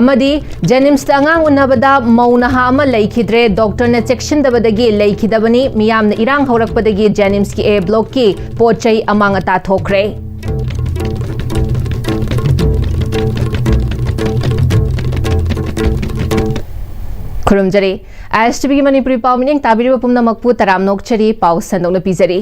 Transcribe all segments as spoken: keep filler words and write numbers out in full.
ꯑꯃꯗꯤ ꯖꯦꯅꯤꯝꯁꯇ ꯑꯉꯥꯡ ꯎꯅꯕꯗ ꯃꯧ ꯅꯍꯥ ꯑꯃ ꯂꯩꯈꯤꯗ꯭ꯔꯦ, ꯗꯣꯛꯇꯔꯅ ꯆꯦꯛꯁꯤꯟꯗꯕꯗꯒꯤ ꯂꯩꯈꯤꯗꯕꯅꯤ꯫ ꯃꯤꯌꯥꯝꯅ ꯏꯔꯥꯡ ꯍꯧꯔꯛꯄꯗꯒꯤ ꯖꯦꯅꯤꯝꯁꯀꯤ ꯑꯦ ꯕ꯭ꯂꯣꯛꯀꯤ ꯄꯣꯠ ꯆꯩ ꯑꯃꯥꯡ ꯑꯇꯥ ꯊꯣꯛꯈ꯭ꯔꯦ꯫ ꯈꯨꯔꯨꯝꯖꯔꯤ꯫ ꯑꯥꯏ ꯑꯦꯁ ꯇꯤ ꯚꯤꯒꯤ ꯃꯅꯤꯄꯨꯔꯤ ꯄꯥꯎ ꯃꯤꯠꯌꯦꯡ ꯇꯥꯕꯤꯔꯤꯕ ꯄꯨꯝꯅꯃꯛꯄꯨ ꯇꯔꯥꯝꯅ ꯑꯣꯛꯆꯔꯤ꯫ ꯄꯥꯎ ꯁꯟꯗꯣꯛꯅ ꯄꯤꯖꯔꯤ꯫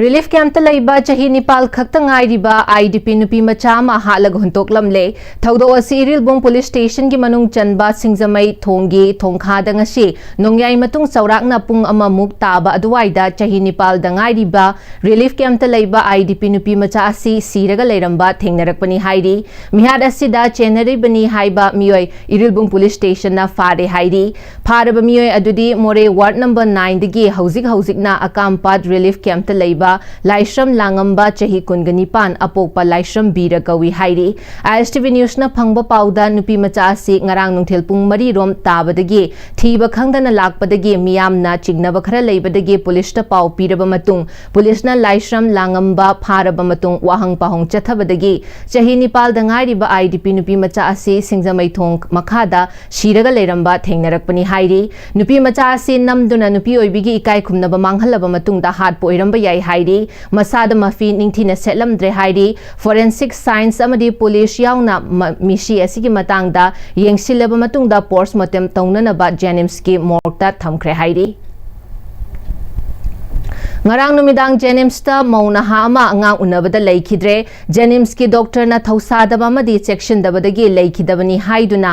ꯔꯤꯂꯤꯐ ꯀꯦꯝꯞꯇ ꯂꯩꯕ ꯆꯍꯤ ꯅꯤꯄꯥꯜ ꯈꯛꯇ ꯉꯥꯏꯔꯤꯕ ꯑꯥꯏ ꯗꯤ ꯄꯤ ꯅꯨꯄꯤ ꯃꯆꯥ ꯑꯃ ꯍꯥꯠꯂꯒ ꯍꯨꯟꯇꯣꯛꯂꯝꯂꯦ꯫ ꯊꯧꯗꯣꯛ ꯑꯁꯤ ꯏꯔꯤꯜꯕꯨꯡ ꯄꯨꯂꯤꯁ ꯁ꯭ꯇꯦꯁꯟꯒꯤ ꯃꯅꯨꯡ ꯆꯟꯕ ꯁꯤꯡꯖꯃꯩ ꯊꯣꯡꯒꯤ ꯊꯣꯡꯈꯥꯗ ꯉꯁꯤ ꯅꯣꯡꯌꯥꯏ ꯃꯇꯨꯡ ꯆꯥꯎꯔꯥꯛꯅ ꯄꯨꯡ ꯑꯃꯃꯨꯛ ꯇꯥꯕ ꯑꯗꯨꯋꯥꯏꯗ ꯆꯍꯤ ꯅꯤꯄꯥꯜꯗ ꯉꯥꯏꯔꯤꯕ ꯔꯤꯂꯤꯐ ꯀꯦꯝꯞꯇ ꯂꯩꯕ ꯑꯥꯏ ꯗꯤ ꯄꯤ ꯅꯨꯄꯤ ꯃꯆꯥ ꯑꯁꯤ ꯁꯤꯔꯒ ꯂꯩꯔꯝꯕ ꯊꯦꯡꯅꯔꯛꯄꯅꯤ ꯍꯥꯏꯔꯤ꯫ ꯃꯤꯍꯥꯠ ꯑꯁꯤꯗ ꯆꯦꯟꯅꯔꯤꯕꯅꯤ ꯍꯥꯏꯕ ꯃꯤꯑꯣꯏ ꯏꯔꯤꯜꯕꯨꯡ ꯄꯨꯂꯤꯁ ꯁ꯭ꯇꯦꯁꯟꯅ ꯐꯥꯔꯦ ꯍꯥꯏꯔꯤ꯫ ꯐꯥꯔꯕ ꯃꯤꯑꯣꯏ ꯑꯗꯨꯗꯤ ꯃꯣꯔꯦ ꯋꯥꯔꯗ ꯅꯝꯕꯔ ꯅꯥꯏꯟꯗꯒꯤ ꯍꯧꯖꯤꯛ ꯍꯧꯖꯤꯛꯅ ꯑꯀꯥꯝꯄꯥꯠ ꯔꯤꯂꯤꯐ ꯀꯦꯝꯞꯇ ꯂꯩꯕ ꯂꯥꯏꯁ꯭ꯔꯝ ꯂꯥꯡꯉꯝꯕ, ꯆꯍꯤ ꯀꯨꯟꯒ ꯅꯤꯄꯥꯟ, ꯑꯄꯣꯛꯄ ꯂꯥꯏꯁ꯭ꯔꯝ ꯕꯤꯔ ꯀꯧꯏ ꯍꯥꯏꯔꯤ꯫ ꯑꯥꯏ ꯑꯦꯁ ꯇꯤ ꯚꯤ ꯅ꯭ꯌꯨꯁꯅ ꯐꯪꯕ ꯄꯥꯎꯗ ꯅꯨꯄꯤ ꯃꯆꯥ ꯑꯁꯤ ꯉꯔꯥꯡ ꯅꯨꯡꯊꯤꯜ ꯄꯨꯡ ꯃꯔꯤ ꯔꯣꯝ ꯇꯥꯕꯗꯒꯤ ꯊꯤꯕ ꯈꯪꯗꯅ ꯂꯥꯛꯄꯗꯒꯤ ꯃꯤꯌꯥꯝꯅ ꯆꯤꯡꯅꯕ ꯈꯔ ꯂꯩꯕꯗꯒꯤ ꯄꯨꯂꯤꯁꯇ ꯄꯥꯎ ꯄꯤꯔꯕ ꯃꯇꯨꯡ ꯄꯨꯂꯤꯁꯅ ꯂꯥꯏꯁ꯭ꯔꯝ ꯂꯥꯡꯉꯝꯕ ꯐꯥꯔꯕ ꯃꯇꯨꯡ ꯋꯥꯍꯪ ꯄꯥꯎꯍꯪ ꯆꯠꯊꯕꯗꯒꯤ ꯆꯍꯤ ꯅꯤꯄꯥꯜꯗ ꯉꯥꯏꯔꯤꯕ ꯑꯥꯏ ꯗꯤ ꯄꯤ ꯅꯨꯄꯤ ꯃꯆꯥ ꯑꯁꯤ ꯁꯤꯡꯖꯃꯩ ꯊꯣꯡ ꯃꯈꯥꯗ ꯁꯤꯔꯒ ꯂꯩꯔꯝꯕ ꯊꯦꯡꯅꯔꯛꯄꯅꯤ ꯍꯥꯏꯔꯤ꯫ ꯅꯨꯄꯤ ꯃꯆꯥ ꯑꯁꯤ ꯅꯝꯗꯨꯅ ꯅꯨꯄꯤ ꯑꯣꯏꯕꯤꯒꯤ ꯏꯀꯥꯏ ꯈꯨꯝꯅꯕ ꯃꯥꯡꯍꯜꯂꯕ ꯃꯇꯨꯡꯗ ꯍꯥꯠꯄ ꯑꯣꯏꯔꯝꯕ ꯌꯥꯏ ꯍꯥꯏꯔꯤ꯫ ꯃꯁꯥꯗ ꯃꯐꯤ ꯅꯤꯡꯊꯤꯅ ꯁꯦꯠꯂꯝꯗ꯭ꯔꯦ ꯍꯥꯏꯔꯤ꯫ ꯐꯣꯔꯦꯟꯁꯤꯛ ꯁꯥꯏꯟꯁ ꯑꯃꯗꯤ ꯄꯨꯂꯤꯁ ꯌꯥꯎꯅ ꯃ-, ꯃꯤꯁꯤ ꯑꯁꯤꯒꯤ ꯃꯇꯥꯡꯗ ꯌꯦꯡꯁꯤꯜꯂꯕ ꯃꯇꯨꯡꯗ ꯄꯣꯁꯃꯣꯔꯇꯦꯝ ꯇꯧꯅꯅꯕ ꯖꯦꯅꯤꯝꯁꯀꯤ ꯃꯣꯔꯒꯇ ꯊꯝꯈ꯭ꯔꯦ ꯍꯥꯏꯔꯤ꯫ ꯉꯔꯥꯡ ꯅꯨꯃꯤꯗꯥꯡ ꯖꯦꯅꯤꯝꯁꯇ ꯃꯧ ꯅꯍꯥ ꯑꯃ ꯑꯉꯥꯡ ꯎꯅꯕꯗ ꯂꯩꯈꯤꯗ꯭ꯔꯦ꯫ ꯖꯦꯅꯤꯝꯁꯀꯤ ꯗꯣꯛꯇꯔꯅ ꯊꯧꯁꯥꯗꯕ ꯑꯃꯗꯤ ꯆꯦꯛꯁꯤꯟꯗꯕꯗꯒꯤ ꯂꯩꯈꯤꯗꯕꯅꯤ ꯍꯥꯏꯗꯨꯅ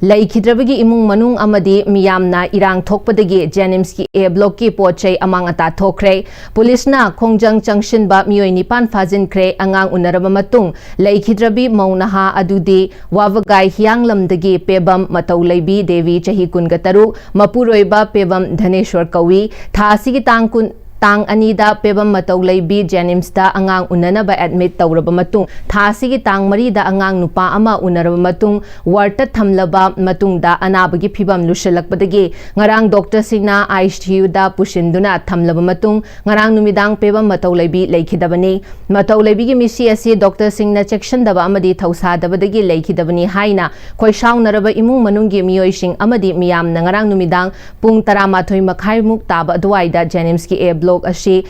ꯂꯩꯈꯤꯗ꯭ꯔꯕꯒꯤ ꯏꯃꯨꯡ ꯃꯅꯨꯡ ꯑꯃꯗꯤ ꯃꯤꯌꯥꯝꯅ ꯏꯔꯥꯡ ꯊꯣꯛꯄꯗꯒꯤ ꯖꯦꯅꯤꯝꯁꯀꯤ ꯑꯦ ꯕ꯭ꯂꯣꯛꯀꯤ ꯄꯣꯠ ꯆꯩ ꯑꯃꯥꯡ ꯑꯇꯥ ꯊꯣꯛꯈ꯭ꯔꯦ꯫ ꯄꯨꯂꯤꯁꯅ ꯈꯣꯡꯖꯪ ꯆꯪꯁꯤꯟꯕ ꯃꯤꯑꯣꯏ ꯅꯤꯄꯥꯟ ꯐꯥꯖꯤꯟꯈ꯭ꯔꯦ꯫ ꯑꯉꯥꯡ ꯎꯅꯔꯕ ꯃꯇꯨꯡ ꯂꯩꯈꯤꯗ꯭ꯔꯕꯤ ꯃꯧ ꯅꯍꯥ ꯑꯗꯨꯗꯤ ꯋꯥꯕꯒꯥꯏ ꯍꯤꯌꯥꯡꯂꯝꯗꯒꯤ ꯄꯦꯕꯝ ꯃꯇꯧ ꯂꯩꯕꯤ ꯗꯦꯕꯤ, ꯆꯍꯤ ꯀꯨꯟꯒ ꯇꯔꯨꯛ, ꯃꯄꯨꯔꯣꯏꯕ ꯄꯦꯕꯝ ꯙꯅꯦꯁ꯭ꯋꯔ ꯀꯧꯏ꯫ ꯊꯥ ꯑꯁꯤꯒꯤ ꯇꯥꯡ ꯀꯨꯟ, ꯇꯥꯡ ꯑꯅꯤꯗ ꯄꯦꯕꯝ ꯃꯇꯧ ꯂꯩꯕꯤ ꯖꯦꯅꯤꯝꯁꯇ ꯑꯉꯥꯡ ꯎꯅꯅꯕ ꯑꯦꯗꯃꯤꯠ ꯇꯧꯔꯕ ꯃꯇꯨꯡ, ꯊꯥ ꯑꯁꯤꯒꯤ ꯇꯥꯡ ꯃꯔꯤꯗ ꯑꯉꯥꯡ ꯅꯨꯄꯥ ꯑꯃ ꯎꯅꯔꯕ ꯃꯇꯨꯡ, ꯋꯥꯔꯗꯇ ꯊꯝꯂꯕ ꯃꯇꯨꯡꯗ ꯑꯅꯥꯕꯒꯤ ꯐꯤꯕꯝ ꯂꯨꯁꯤꯜꯂꯛꯄꯗꯒꯤ ꯉꯔꯥꯡ ꯗꯣꯛꯇꯔꯁꯤꯡꯅ ꯑꯥꯏ ꯁꯤ ꯌꯨꯗ ꯄꯨꯁꯤꯟꯗꯨꯅ ꯊꯝꯂꯕ ꯃꯇꯨꯡ, ꯉꯔꯥꯡ ꯅꯨꯃꯤꯗꯥꯡ ꯄꯦꯕꯝ ꯃꯇꯧ ꯂꯩꯕꯤ ꯂꯩꯈꯤꯗꯕꯅꯤ꯫ ꯃꯇꯧ ꯂꯩꯕꯤꯒꯤ ꯃꯤꯁꯤ ꯑꯁꯤ ꯗꯣꯛꯇꯔꯁꯤꯡꯅ ꯆꯦꯛꯁꯤꯟꯗꯕ ꯑꯃꯗꯤ ꯊꯧꯁꯥꯗꯕꯗꯒꯤ ꯂꯩꯈꯤꯗꯕꯅꯤ ꯍꯥꯏꯅ ꯈꯣꯏꯁꯥꯎꯅꯔꯕ ꯏꯃꯨꯡ ꯃꯅꯨꯡꯒꯤ ꯃꯤꯑꯣꯏꯁꯤꯡ ꯑꯃꯗꯤ ꯃꯤꯌꯥꯝꯅ ꯉꯔꯥꯡ ꯅꯨꯃꯤꯗꯥꯡ ꯄꯨꯡ ꯇꯔꯥꯃꯥꯊꯣꯏ ꯃꯈꯥꯏꯃꯨꯛ ꯇꯥꯕ ꯑꯗꯨꯋꯥꯏꯗ ꯖꯦꯅꯤꯝꯁꯀꯤ ꯑꯦ ꯕ꯭ꯂꯣꯛ ꯑꯁꯤ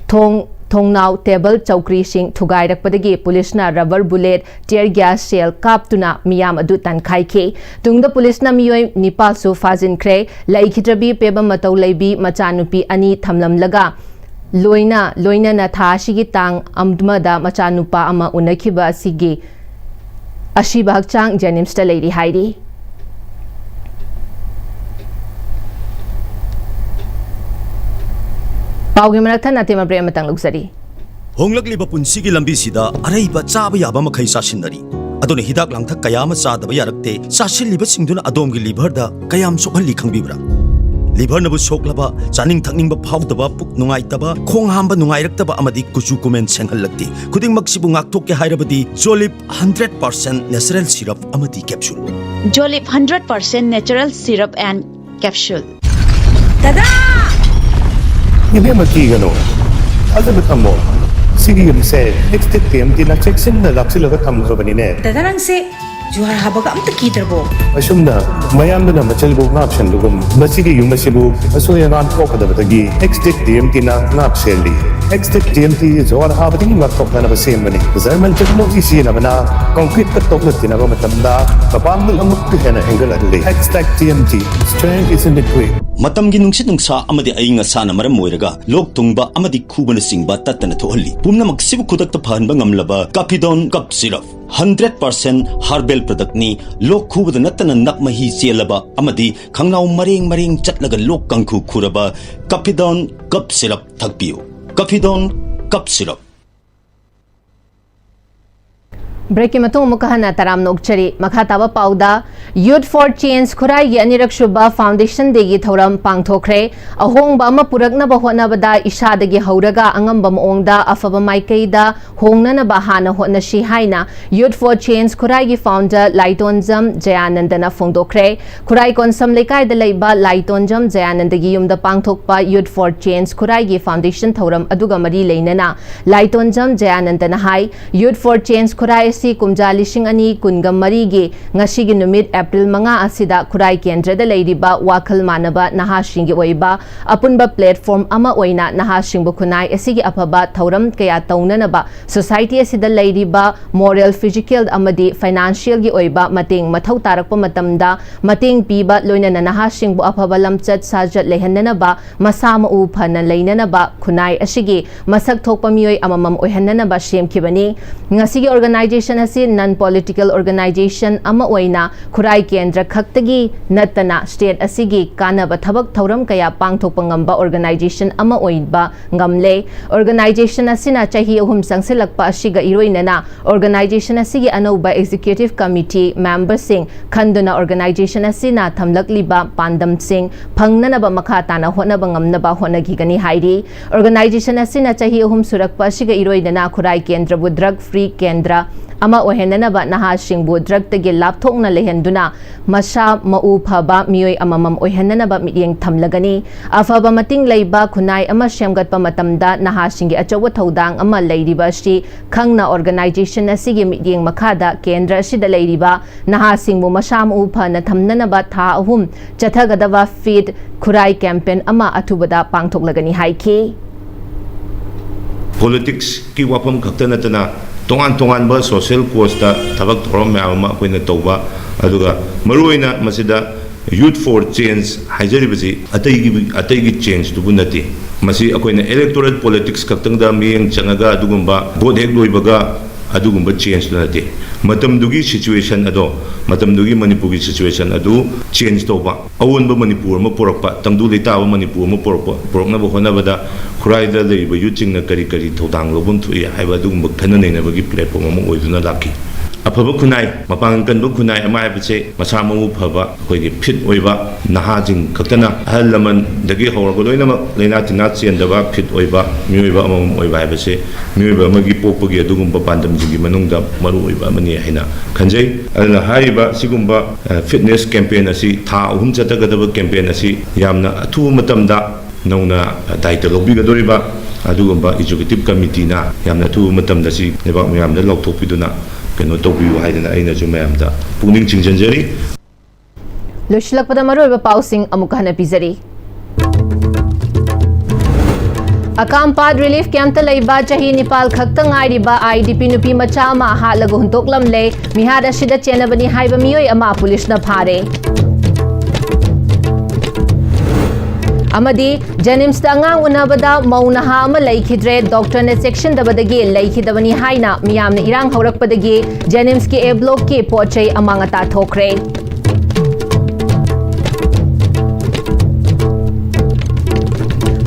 ꯊꯣꯡ, ꯊꯣꯡꯅꯥꯎ, ꯇꯦꯕꯜ, ꯆꯧꯀ꯭ꯔꯤꯁꯤꯡ ꯊꯨꯒꯥꯏꯔꯛꯄꯗꯒꯤ ꯄꯨꯂꯤꯁꯅ ꯔꯕꯔ ꯕꯨꯂꯦꯠ, ꯇꯤꯌꯔ ꯒ꯭ꯌꯥꯁ ꯁꯦꯜ ꯀꯥꯞꯇꯨꯅ ꯃꯤꯌꯥꯝ ꯑꯗꯨ ꯇꯥꯟꯈꯥꯏꯈꯤ꯫ ꯇꯨꯡꯗ ꯄꯨꯂꯤꯁꯅ ꯃꯤꯑꯣꯏ ꯅꯤꯄꯥꯜꯁꯨ ꯐꯥꯖꯤꯟꯈ꯭ꯔꯦ꯫ ꯂꯩꯈꯤꯗ꯭ꯔꯕꯤ ꯄꯦꯕꯝ ꯃꯇꯧ ꯂꯩꯕꯤ ꯃꯆꯥꯅꯨꯄꯤ ꯑꯅꯤ ꯊꯝꯂꯝꯂꯒ ꯂꯣꯏꯅ, ꯂꯣꯏꯅꯅ ꯊꯥ ꯑꯁꯤꯒꯤ ꯇꯥꯡ ꯑꯃꯗ ꯃꯆꯥꯅꯨꯄꯥ ꯑꯃ ꯎꯅꯈꯤꯕ ꯑꯁꯤꯒꯤ ꯑꯁꯤꯕ ꯍꯛꯆꯥꯡ ꯖꯦꯅꯤꯝꯁꯇ ꯂꯩꯔꯤ ꯍꯥꯏꯔꯤ꯫ ꯄꯥꯎꯒꯤ ꯃꯔꯛ ꯊꯠꯅ ꯇꯦꯝ ꯑꯞꯗꯦꯠ ꯑꯃꯇꯪ ꯂꯧꯖꯔꯤ꯫ ꯍꯣꯡꯂꯛꯂꯤꯕ ꯄꯨꯟꯁꯤꯒꯤ ꯂꯝꯕꯤꯁꯤꯗ ꯑꯔꯩꯕ ꯆꯥꯕ ꯌꯥꯕ ꯃꯈꯩ ꯆꯥꯁꯤꯟꯅꯔꯤ꯫ ꯑꯗꯨꯅ ꯍꯤꯗꯥꯛ ꯂꯥꯡꯊꯛ ꯀꯌꯥ ꯑꯃ ꯆꯥꯗꯕ ꯌꯥꯔꯛꯇꯦ꯫ ꯆꯥꯁꯤꯜꯂꯤꯕꯁꯤꯡꯗꯨꯅ ꯑꯗꯣꯝꯒꯤ ꯂꯤꯚꯔꯗ ꯀꯌꯥꯝ ꯁꯣꯛꯍꯜꯂꯤ ꯈꯪꯕꯤꯕ꯭ꯔꯥ? ꯂꯤꯚꯔꯅꯕꯨ ꯁꯣꯛꯂꯕ, ꯆꯥꯅꯤꯡ ꯊꯛꯅꯤꯡꯕ ꯐꯥꯎꯗꯕ, ꯄꯨꯛ ꯅꯨꯡꯉꯥꯏꯇꯕ, ꯈꯣꯡ ꯍꯥꯝꯕ ꯅꯨꯡꯉꯥꯏꯔꯛꯇꯕ ꯑꯃꯗꯤ ꯀꯨꯆꯨ ꯀꯨꯃꯦꯟ ꯁꯦꯡꯍꯜꯂꯛꯇꯦ꯫ ꯈꯨꯗꯤꯡꯃꯛꯁꯤꯕꯨ ꯉꯥꯛꯊꯣꯛꯀꯦ ꯍꯥꯏꯔꯕꯗꯤ ꯖꯣꯂꯤꯞ ꯍꯟꯗ꯭ꯔꯦꯠ ꯄꯥꯔꯁꯦꯟ natural syrup ꯑꯃꯗꯤ capsule꯫ Jolip hundred percent natural syrup and capsule. ꯗꯗꯥ! ꯏꯕꯦꯝꯃ, ꯀꯤꯒꯅꯨ꯫ ꯊꯥꯖꯕ ꯊꯝꯃꯣ꯫ ꯁꯤꯒꯤ ꯌꯨꯝꯁꯦ ꯑꯦꯛꯁꯇꯦꯛ ꯇꯤ ꯑꯦꯝ ꯇꯤꯅ ꯆꯦꯛꯁꯤꯟꯅ ꯂꯥꯛꯁꯤꯜꯂꯒ ꯊꯝꯈ꯭ꯔꯕꯅꯤꯅꯦ꯫ ꯗꯗꯥ, ꯅꯪꯁꯦ ꯖꯨꯍꯥꯔ ꯍꯥꯕꯒ ꯑꯝꯇ ꯀꯤꯗ꯭ꯔꯕꯣ? ꯑꯁꯨꯝꯅ ꯃꯌꯥꯝꯗꯨꯅ ꯃꯆꯜꯕꯨ ꯉꯥꯛ ꯁꯦꯟꯕꯒꯨꯝ, ꯃꯁꯤꯒꯤ ꯌꯨꯝ ꯑꯁꯤꯕꯨ ꯑꯁꯣꯏ ꯑꯉꯥꯝ ꯊꯣꯛꯀꯗꯕꯗꯒꯤ ꯑꯦꯛꯁꯇꯦꯛ ꯇꯤ ꯑꯦꯝ ꯇꯤꯅ ꯉꯥꯛ ꯁꯦꯜꯂꯤ꯫ ꯑꯦꯛꯁꯇꯦꯛ ꯇꯤ ꯑꯦꯝ ꯇꯤ ꯖꯨꯍꯥꯔ ꯍꯥꯕꯗꯒꯤ ꯉꯥꯛꯊꯣꯛꯅꯅꯕ ꯁꯦꯝꯕꯅꯤ꯫ ꯖꯔꯃꯟ ꯇꯦꯛꯅꯣꯂꯣꯖꯤ ꯁꯤꯖꯤꯟꯅꯕꯅ ꯀꯣꯟꯀ꯭ꯔꯤꯠꯇ ꯇꯣꯛꯅ ꯊꯤꯅꯕ ꯃꯇꯝꯗ ꯃꯄꯥꯡꯒꯜ ꯑꯃꯨꯛꯀ ꯍꯦꯟꯅ ꯍꯦꯟꯒꯠꯍꯜꯂꯤ꯫ Xtech T M T, strength is in the grit. ꯃꯇꯝꯒꯤ ꯅꯨꯡꯁꯤꯠ ꯅꯨꯡꯁꯥ ꯑꯃꯗꯤ ꯑꯏꯪ ꯑꯁꯥꯅ ꯃꯔꯝ ꯑꯣꯏꯔꯒ ꯂꯣꯛ ꯊꯨꯡꯕ ꯑꯃꯗꯤ ꯈꯨꯕꯅꯆꯤꯡꯕ ꯇꯠꯇꯅ ꯊꯣꯛꯍꯜꯂꯤ꯫ ꯄꯨꯝꯅꯃꯛꯁꯤꯕꯨ ꯈꯨꯗꯛꯇ ꯐꯍꯟꯕ ꯉꯝꯂꯕ ꯀꯥꯐꯤꯗꯣꯟ cough syrup. Hundred percent herbal ꯄ꯭ꯔꯗꯛꯅꯤ꯫ ꯂꯣꯛ ꯈꯨꯕꯗ ꯅꯠꯇꯅ ꯅꯞ ꯃꯍꯤ ꯆꯦꯜꯂꯕ ꯑꯃꯗꯤ ꯈꯪꯅꯥꯎ ꯃꯔꯦꯡ ꯃꯔꯦꯡ ꯆꯠꯂꯒ ꯂꯣꯛ ꯀꯥꯡꯈꯨ ꯈꯨꯔꯕ ꯀꯥꯐꯤꯗꯣꯟ ꯀꯞ ꯁꯤꯔꯞ ꯊꯛꯄꯤꯌꯨ꯫ ꯀꯥꯐꯤꯗꯣꯟ cough syrup. ꯕ꯭ꯔꯦꯛꯀꯤ ꯃꯇꯨꯡ ꯑꯃꯨꯛꯀ ꯍꯟꯅ ꯇꯔꯥꯝꯅ ꯑꯣꯛꯆꯔꯤ꯫ ꯃꯈꯥ ꯇꯥꯕ ꯄꯥꯎꯗ, Youth for Change ꯈꯨꯔꯥꯏꯒꯤ ꯑꯅꯤꯔꯛ ꯁꯨꯕ Foundation Dayꯒꯤ ꯊꯧꯔꯝ ꯄꯥꯡꯊꯣꯛꯈ꯭ꯔꯦ꯫ ꯑꯍꯣꯡꯕ ꯑꯃ ꯄꯨꯔꯛꯅꯕ ꯍꯣꯠꯅꯕꯗ ꯏꯁꯥꯗꯒꯤ ꯍꯧꯔꯒ ꯑꯉꯝꯕ ꯃꯑꯣꯡꯗ ꯑꯐꯕ ꯃꯥꯏꯀꯩꯗ ꯍꯣꯡꯅꯅꯕ ꯍꯥꯟꯅ ꯍꯣꯠꯅꯁꯤ ꯍꯥꯏꯅ Youth for Change ꯈꯨꯔꯥꯏꯒꯤ founder ꯂꯥꯏꯇꯣꯟꯖꯝ ꯖꯌꯥꯅꯟꯗꯅ ꯐꯣꯡꯗꯣꯛꯈ꯭ꯔꯦ꯫ ꯈꯨꯔꯥꯏ ꯀꯣꯟꯁꯝ ꯂꯩꯀꯥꯏꯗ ꯂꯩꯕ ꯂꯥꯏꯇꯣꯟꯖꯝ ꯖꯌꯥꯅꯟꯗꯒꯤ ꯌꯨꯝꯗ ꯄꯥꯡꯊꯣꯛꯄ Youth for Change ꯈꯨꯔꯥꯏꯒꯤ Foundation ꯊꯧꯔꯝ ꯑꯗꯨꯒ ꯃꯔꯤ ꯂꯩꯅꯅ ꯂꯥꯏꯇꯣꯟꯖꯝ ꯖꯌꯥꯅꯟꯗꯅ ꯍꯥꯏ, Youth for Change ꯈꯨꯔꯥꯏ ꯑꯁꯤ ꯀꯨꯝꯖꯥ ꯂꯤꯁꯤꯡ ꯑꯅꯤ ꯀꯨꯟꯒ ꯃꯔꯤꯒꯤ ꯉꯁꯤꯒꯤ ꯅꯨꯃꯤꯠ April ꯃꯉꯥ ꯑꯁꯤꯗ ꯈꯨꯔꯥꯏ ꯀꯦꯟꯗ꯭ꯔꯗ ꯂꯩꯔꯤꯕ ꯋꯥꯈꯜ ꯃꯥꯟꯅꯕ ꯅꯍꯥꯁꯤꯡꯒꯤ ꯑꯣꯏꯕ ꯑꯄꯨꯟꯕ platform ꯑꯃ ꯑꯣꯏꯅ ꯅꯍꯥꯁꯤꯡꯕꯨ ꯈꯨꯟꯅꯥꯏ ꯑꯁꯤꯒꯤ ꯑꯐꯕ ꯊꯧꯔꯝ ꯀꯌꯥ ꯇꯧꯅꯅꯕ society ꯑꯁꯤꯗ ꯂꯩꯔꯤꯕ moral, physical ꯑꯃꯗꯤ financialꯒꯤ ꯑꯣꯏꯕ ꯃꯇꯦꯡ ꯃꯊꯧ ꯇꯥꯔꯛꯄ ꯃꯇꯝꯗ ꯃꯇꯦꯡ ꯄꯤꯕ, ꯂꯣꯏꯅꯅ ꯅꯍꯥꯁꯤꯡꯕꯨ ꯑꯐꯕ ꯂꯝꯆꯠ ꯁꯥꯖꯠ ꯂꯩꯍꯟꯅꯅꯕ, ꯃꯁꯥ ꯃꯎ ꯐꯅ ꯂꯩꯅꯅꯕ, ꯈꯨꯟꯅꯥꯏ ꯑꯁꯤꯒꯤ ꯃꯁꯛ ꯊꯣꯛꯄ ꯃꯤꯑꯣꯏ ꯑꯃꯃꯝ ꯑꯣꯏꯍꯟꯅꯅꯕ ꯁꯦꯝꯈꯤꯕꯅꯤ꯫ ꯉꯁꯤꯒꯤ organization ꯑꯁꯤ non political organization ꯑꯃ ꯑꯣꯏꯅ ꯈꯨꯔꯥꯏ ꯀꯦꯟꯗ꯭ꯔ ꯈꯛꯇꯒꯤ ꯅꯠꯇꯅ state ꯑꯁꯤꯒꯤ ꯀꯥꯟꯅꯕ ꯊꯕꯛ ꯊꯧꯔꯝ ꯀꯌꯥ ꯄꯥꯡꯊꯣꯛꯄ ꯉꯝꯕ organization ꯑꯃ ꯑꯣꯏꯕ ꯉꯝꯂꯦ꯫ Organization ꯑꯁꯤꯅ ꯆꯍꯤ ꯑꯍꯨꯝ ꯆꯪꯁꯤꯜꯂꯛꯄ ꯑꯁꯤꯒ ꯏꯔꯣꯏꯅꯅ organization ꯑꯁꯤꯒꯤ ꯑꯅꯧꯕ executive committee memberꯁꯤꯡ ꯈꯟꯗꯨꯅ organization ꯑꯁꯤꯅ ꯊꯝꯂꯛꯂꯤꯕ ꯄꯥꯟꯗꯝꯁꯤꯡ ꯐꯪꯅꯅꯕ ꯃꯈꯥ ꯇꯥꯅ ꯍꯣꯠꯅꯕ ꯉꯝꯅꯕ ꯍꯣꯠꯅꯈꯤꯒꯅꯤ ꯍꯥꯏꯔꯤ꯫ Organization ꯑꯁꯤꯅ ꯆꯍꯤ ꯑꯍꯨꯝ ꯁꯨꯔꯛꯄ ꯑꯁꯤꯒ ꯏꯔꯣꯏꯅꯅ ꯈꯨꯔꯥꯏ ꯀꯦꯟꯗ꯭ꯔꯕꯨ drug free ꯀꯦꯟꯗ꯭ꯔ ꯑꯃ ꯑꯣꯏꯍꯟꯅꯅꯕ, ꯅꯍꯥꯁꯤꯡꯕꯨ drugꯇꯒꯤ ꯂꯥꯞꯊꯣꯛꯅ ꯂꯩꯍꯟꯗꯨꯅ ꯃꯁꯥ ꯃꯎ ꯐꯕ ꯃꯤꯑꯣꯏ ꯑꯃꯃꯝ ꯑꯣꯏꯍꯟꯅꯅꯕ ꯃꯤꯠꯌꯦꯡ ꯊꯝꯂꯒꯅꯤ꯫ ꯑꯐꯕ ꯃꯇꯤꯡ ꯂꯩꯕ ꯈꯨꯟꯅꯥꯏ ꯑꯃ ꯁꯦꯝꯒꯠꯄ ꯃꯇꯝꯗ ꯅꯍꯥꯁꯤꯡꯒꯤ ꯑꯆꯧꯕ ꯊꯧꯗꯥꯡ ꯑꯃ ꯂꯩꯔꯤꯕ ꯑꯁꯤ ꯈꯪꯅ organization ꯑꯁꯤꯒꯤ ꯃꯤꯠꯌꯦꯡ ꯃꯈꯥꯗ ꯀꯦꯟꯗ꯭ꯔ ꯑꯁꯤꯗ ꯂꯩꯔꯤꯕ ꯅꯍꯥꯁꯤꯡꯕꯨ ꯃꯁꯥ ꯃꯎ ꯐꯅ ꯊꯝꯅꯅꯕ ꯊꯥ ꯑꯍꯨꯝ ꯆꯠꯊꯒꯗꯕ Fit ꯈꯨꯔꯥꯏ campaign ꯑꯃ ꯑꯊꯨꯕꯗ ꯄꯥꯡꯊꯣꯛꯂꯒꯅꯤ ꯍꯥꯏꯈꯤ꯫ Politicsꯀꯤ ꯋꯥꯐꯝ ꯈꯛꯇ ꯅꯠꯇꯅ ꯇꯣꯉꯥꯟ ꯇꯣꯉꯥꯟꯕ social causeꯇ ꯊꯕꯛ ꯊꯧꯔꯝ ꯃꯌꯥꯝ ꯑꯃ ꯑꯩꯈꯣꯏꯅ ꯇꯧꯕ, ꯑꯗꯨꯒ ꯃꯔꯨꯑꯣꯏꯅ ꯃꯁꯤꯗ Youth for Change ꯍꯥꯏꯖꯔꯤꯕꯁꯤ ꯑꯇꯩꯒꯤ, ꯑꯇꯩꯒꯤ changeꯗꯨꯕꯨ ꯅꯠꯇꯦ꯫ ꯃꯁꯤ ꯑꯩꯈꯣꯏꯅ electoral politics ꯈꯛꯇꯪꯗ ꯃꯤꯠꯌꯦꯡ ꯆꯪꯉꯒ ꯑꯗꯨꯒꯨꯝꯕ vote ꯍꯦꯛ ꯂꯣꯏꯕꯒ ꯑꯗꯨꯒꯨꯝꯕ ꯆꯦꯟꯖꯇꯨ ꯅꯠꯇꯦ꯫ ꯃꯇꯝꯗꯨꯒꯤ ꯁꯤꯆꯨꯋꯦꯁꯟ ꯑꯗꯣ, ꯃꯇꯝꯗꯨꯒꯤ ꯃꯅꯤꯄꯨꯔꯒꯤ ꯁꯤꯆꯨꯋꯦꯁꯟ ꯑꯗꯨ ꯆꯦꯟꯖ ꯇꯧꯕ, ꯑꯑꯣꯟꯕ ꯃꯅꯤꯄꯨꯔ ꯑꯃ ꯄꯨꯔꯛꯄ, ꯇꯪꯗꯨ ꯂꯩꯇꯥꯕ ꯃꯅꯤꯄꯨꯔ ꯑꯃ ꯄꯨꯔꯛꯄ, ꯄꯨꯔꯛꯅꯕ ꯍꯣꯠꯅꯕꯗ ꯈꯨꯔꯥꯏꯗ ꯂꯩꯔꯤꯕ ꯌꯨꯠꯁꯤꯡꯅ ꯀꯔꯤ ꯀꯔꯤ ꯊꯧꯗꯥꯡ ꯂꯧꯐꯝ ꯊꯣꯛꯏ ꯍꯥꯏꯕ ꯑꯗꯨꯒꯨꯝꯕ ꯈꯟꯅ ꯅꯩꯅꯕꯒꯤ ꯄ꯭ꯂꯦꯠꯐꯣꯝ ꯑꯃ ꯑꯣꯏꯗꯨꯅ ꯂꯥꯛꯈꯤ꯫ ꯑꯐꯕ ꯈꯨꯟꯅꯥꯏ, ꯃꯄꯥꯡꯒꯜ ꯀꯟꯕ ꯈꯨꯟꯅꯥꯏ ꯑꯃ ꯍꯥꯏꯕꯁꯦ ꯃꯁꯥ ꯃꯎ ꯐꯕ, ꯑꯩꯈꯣꯏꯒꯤ ꯐꯤꯠ ꯑꯣꯏꯕ ꯅꯍꯥꯁꯤꯡ ꯈꯛꯇꯅ, ꯑꯍꯜ ꯂꯃꯟꯗꯒꯤ ꯍꯧꯔꯒ ꯂꯣꯏꯅꯃꯛ ꯂꯥꯏꯅꯥ ꯇꯤꯟꯅꯥ ꯆꯦꯟꯗꯕ ꯐꯤꯠ ꯑꯣꯏꯕ ꯃꯤꯑꯣꯏꯕ ꯑꯃꯃꯝ ꯑꯣꯏꯕ ꯍꯥꯏꯕꯁꯦ ꯃꯤꯑꯣꯏꯕ ꯑꯃꯒꯤ ꯄꯣꯛꯄꯒꯤ ꯑꯗꯨꯒꯨꯝꯕ ꯄꯥꯟꯗꯝꯁꯤꯡꯒꯤ ꯃꯅꯨꯡꯗ ꯃꯔꯨꯑꯣꯏꯕ ꯑꯃꯅꯤ ꯍꯥꯏꯅ ꯈꯟꯖꯩ꯫ ꯑꯗꯨꯅ ꯍꯥꯏꯔꯤꯕ ꯁꯤꯒꯨꯝꯕ, ꯑ, ꯐꯤꯠꯅꯦꯁ ꯀꯦꯝꯄꯦꯟ ꯑꯁꯤ, ꯊꯥ ꯑꯍꯨꯝ ꯆꯠꯊꯒꯗꯕ ꯀꯦꯝꯄꯦꯟ ꯑꯁꯤ ꯌꯥꯝꯅ ꯑꯊꯨꯕ ꯃꯇꯝꯗ ꯅꯧꯅ ꯗꯥꯏꯇ ꯂꯧꯕꯤꯒꯗꯧꯔꯤꯕ ꯑꯗꯨꯒꯨꯝꯕ ꯑꯦꯛꯖꯤꯀ꯭ꯌꯨꯇꯤꯚ ꯀꯃꯤꯇꯤꯅ ꯌꯥꯝꯅ ꯑꯊꯨꯕ ꯃꯇꯝꯗ ꯁꯤ ꯂꯩꯕꯥꯛ ꯃꯌꯥꯝꯗ ꯂꯥꯎꯊꯣꯛꯄꯤꯗꯨꯅ ꯀꯩꯅꯣ ꯇꯧꯕꯤꯌꯨ ꯍꯥꯏꯗꯅ ꯑꯩꯅꯁꯨ ꯃꯌꯥꯝꯗ ꯄꯨꯛꯅꯤꯡ ꯆꯤꯡꯁꯤꯟꯖꯔꯤ꯫ ꯂꯣꯏꯁꯤꯜꯂꯛꯄꯗ ꯃꯔꯨꯑꯣꯏꯕ ꯄꯥꯎꯁꯤꯡ ꯑꯃꯨꯛ ꯍꯟꯅ ꯄꯤꯖꯔꯤ꯫ ꯑꯀꯥꯝꯄꯥꯠ ꯔꯤꯂꯤꯐ ꯀꯦꯝꯞꯇ ꯂꯩꯕ ꯆꯍꯤ ꯅꯤꯄꯥꯜ ꯈꯛꯇ ꯉꯥꯏꯔꯤꯕ IDP ꯅꯨꯄꯤ ꯃꯆꯥ ꯑꯃ ꯍꯥꯠꯂꯒ ꯍꯨꯟꯗꯣꯛꯂꯝꯂꯦ꯫ ꯃꯤꯍꯥꯠ ꯑꯁꯤꯗ ꯆꯦꯟꯅꯕꯅꯤ ꯍꯥꯏꯕ ꯃꯤꯑꯣꯏ ꯑꯃ ꯄꯨꯂꯤꯁꯅ ꯐꯥꯔꯦ꯫ ꯑꯃꯗꯤ ꯖꯦꯅꯤꯝꯁꯇ ꯑꯉꯥꯡ ꯎꯅꯕꯗ ꯃꯧ ꯅꯍꯥ ꯑꯃ ꯂꯩꯈꯤꯗ꯭ꯔꯦ, ꯗꯣꯛꯇꯔꯅ ꯆꯦꯛꯁꯤꯟꯗꯕꯗꯒꯤ ꯂꯩꯈꯤꯗꯕꯅꯤ ꯍꯥꯏꯅ ꯃꯤꯌꯥꯝꯅ ꯏꯔꯥꯡ ꯍꯧꯔꯛꯄꯗꯒꯤ ꯖꯦꯅꯤꯝꯁꯀꯤ A blockꯀꯤ ꯄꯣꯠ ꯆꯩ ꯑꯃꯥꯡ ꯑꯇꯥ ꯊꯣꯛꯈ꯭ꯔꯦ꯫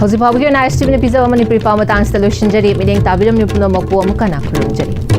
ꯍꯧꯖꯤꯛ ꯐꯥꯎꯕꯒꯤ ꯑꯣꯏꯅ ISTVꯅ ꯄꯤꯖꯕ ꯃꯅꯤꯄꯨꯔꯤ ꯄꯥꯎ ꯃꯇꯥꯡꯁꯤꯗ ꯂꯣꯏꯁꯤꯟꯖꯔꯤ꯫ ꯃꯤꯠꯌꯦꯡ ꯇꯥꯕꯤꯔꯝꯂꯤꯕ ꯄꯨꯝꯅꯃꯛꯄꯨ ꯑꯃꯨꯛ ꯍꯟꯅ ꯈꯨꯔꯨꯝꯖꯔꯤ꯫